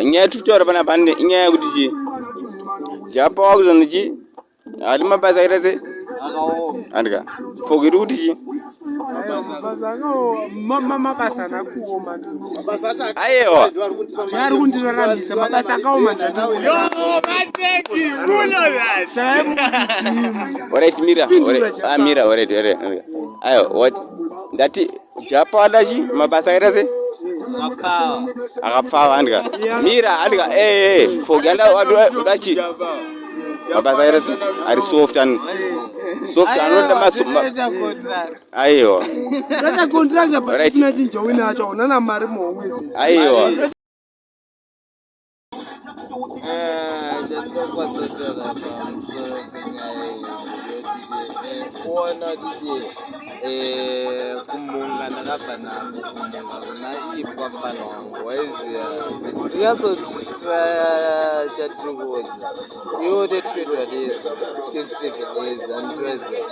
Nyaya yatiri kutaura panapa inyaya yekuti chii Japa wakuzonzi chii Ari mabasa akaita sei? Akaoma. Andika. Foko iri kuti chii? Mabasa akaoma, mabasa haana kuoma. Ayewa. Ari kundiraramisa mabasa akaoma Alright, mira. Alright. Ah, mira, alright, alright. Ayo, what? Ndati Japa wada chi mabasa akaita sei? Akapfava. Akapfava andika. Mira andika eh eh fogi anda wada chi. Mabasa akaita sei? Ari soft an. Soft anoda maso. Aiwa. Kana contract but usina chinja uinacho unana mari muhomwe. Aiwa. Chandinokwanisa pamusoro penyaya iyi ndeyekuti kuona kuti kumunga ndakabva nako kumunga kuna ipwa mfana wangu waiziva unyatsonzwisisa chatiri kuudza iwe une 21 years 27 years anditoziva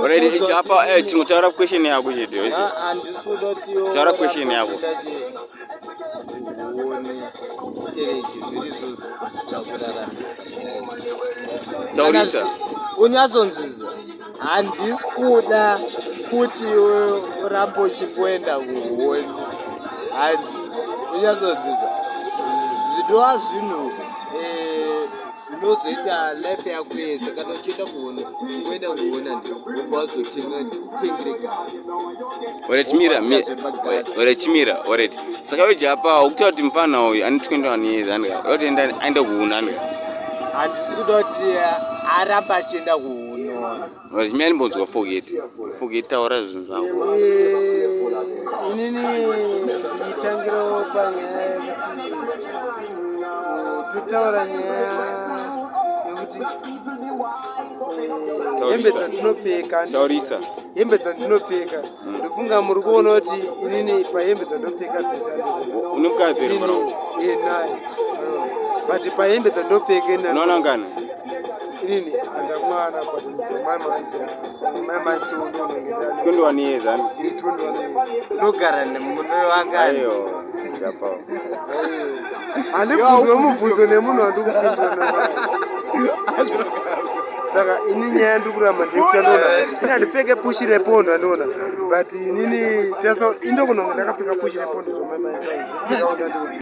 Alright, ichi apa tingotaura question yako chete. Handisi kuda kuti iwe Taura question yako. Uone stereki zviri izvozvo zvakuraramisa. Taurisa. Unyatsonzwisa. Handisi kuda kuti iwe urambe uchingoenda kuhoni. Handi. Unyatsonzwisa. Zvinova zvinhu eh, zvinozoita life yako yese kana uchienda kuona kuenda kuona ndi wobva wazotengere gasi. Alright, mira, alright, mira, alright. Saka weje apa ukutaura kuti mfana uyu ane 21 years andika. Kuti enda aende kuuna andika. Handisi kuda kuti aramba achienda kuuno. Alright, mira ndimbonzwa forget. Forget taura zvinhu zvako. Inini nditangirawo panyaya yekuti totaura nyaya yekuti hembe dzandinopfeka taurisa hembe dzandinopfeka ndofunga muri kuona kuti inini pahembe dzandinopfeka dzese une mukadzi here mwana eh naye but pahembe dzandinopfeka unoona ngani inini handamwana but mai manje mai manje ndonenge 21 years ani 21 years unogara nemunhu wangani ayo japa handibvunzwe mubvunzo nemunhu wandikupindura naye saka ini nyaya ndiri kuramba ndikutandiona ini handipfeke pushi repondo andiona but inini taso indokunonga ndakapfeka pushi repondo zvomaimaisai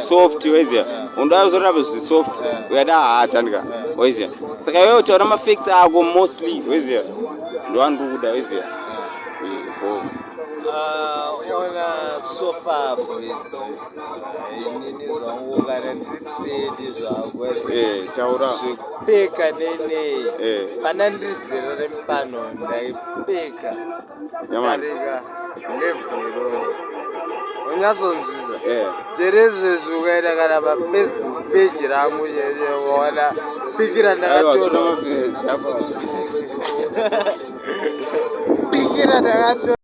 Soft waiziya unoda kuzorapa zviri soft ukada hard andika waiziya saka iwewe utaura mafacts ako mostly waiziya ndoandiri kuda waiziya Ona so far boys, inini zvangu kana ndisedi zvangu taura zvekupfeka nenei pana ndiri zera remupano ndaipfeka Yaman. Darika level iroro unyatsonzwisa chero izvezvi ukaenda kana pafacebook page rangu chaicho ukaona pikira Aiwa, ndakatorwa japa. pikira ndakatorwa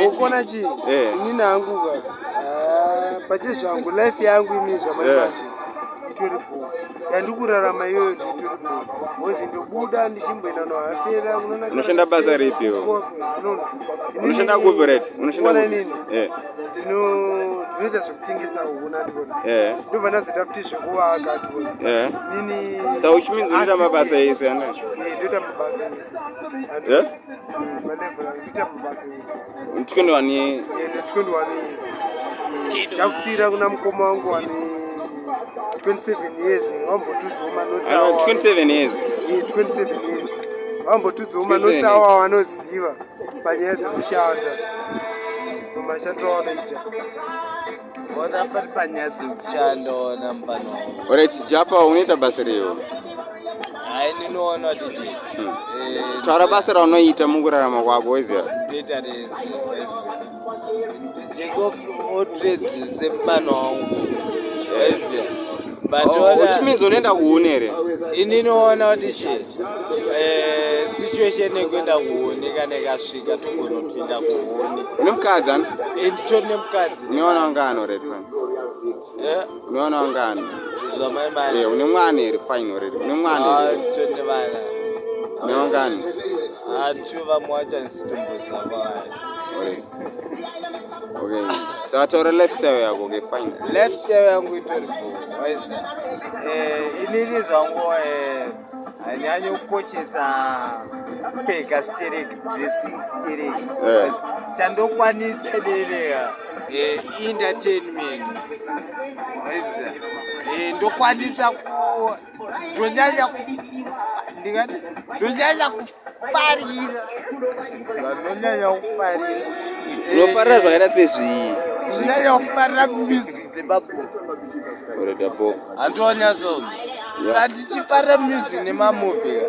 ukona chii inini hangu ka pache zvangu life yangu ini zvamanje itori bho yandikurarama iyoyo nditori bho because ndobuda ndichimboenda nohasera. Unoshanda basa ripi iwe? Unoshanda kupi right? Unoshanda Kuona kupi? inini ndinoita zvekutengesa huku nandibona ndobva ndazoita futi zvekuvaka ndibona nini. Saka uchiminzi unoita mabasa ese ana? Eh, ndoita mabasa ese. Palevel ndoita mabasa ese. 21 Eh, ndo 21 years takusiyira kuna mukoma wangu wane 27 years vambotudzawo manotsi Ano awo. 27 years. Eh, 27 years vambotudzawo 27 manotsi years. awo avanoziva panyaya dzekushanda mumashandiro avanoita. Ona pari panyaya dzekushanda ona mupano wangu. Alright, Japa unoita basa rewo? Hai, ndinoona kuti chi Taura basa raunoita mukurarama kwako weziya. Ndoita rese jack of all trades semupano wangu waiziya but Oh, ona uchiminzi unoenda kuune here? Ininoona kuti chi situation yekuenda kuhuni kana ikasvika togonopinda kuhuni. Une mukadzi ani? Nditori nemukadzi. Unewana wangani already fine? Unewana wangani? Zvamai mani. Une mwana here fine already? Une mwana here? Nditori nevana. Une wangani? Atu vamwe vacho handisitomboziva kwavari. Alright. Okay, saka taura lifestyle yako. Okay, fine. Lifestyle yangu itori bho, waiza. Inini zvangu hanyanyi kukoshesa kupfeka stereki, dressing stereki. Chandokwanisa inini entertainment, waiza. Ndokwanisa ku ndonyanya ndingati ndonyanya kufarira, ndonyanya kufarira. Unofarira zvakaita sezvii? Ndonyanya kufarira music nemabhuku. Alright, bo. Handionyatso sandichifarira music nemamovie.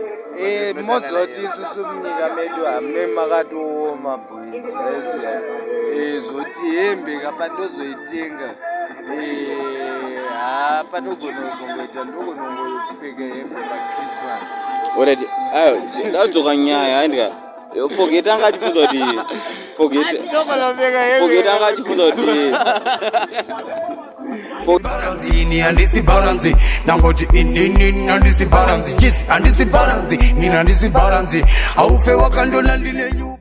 Moziva kuti isusu munyika medu hamune makatooma, boys. Zvoti hembe kapa ndozoitenga, ha, panogona kuzongoita, ndogona kungopfeka hembe paChristmas. Alright, ayo ndadzoka nyaya, andika Forget anga achibvunza kuti, Forget anga achibvunza kuti Bharanzi, ini handisi bharanzi. Ndangoti inini handisi bharanzi, chisi handisi bharanzi, nini handisi bharanzi. Haufe wakandona ndine nyu.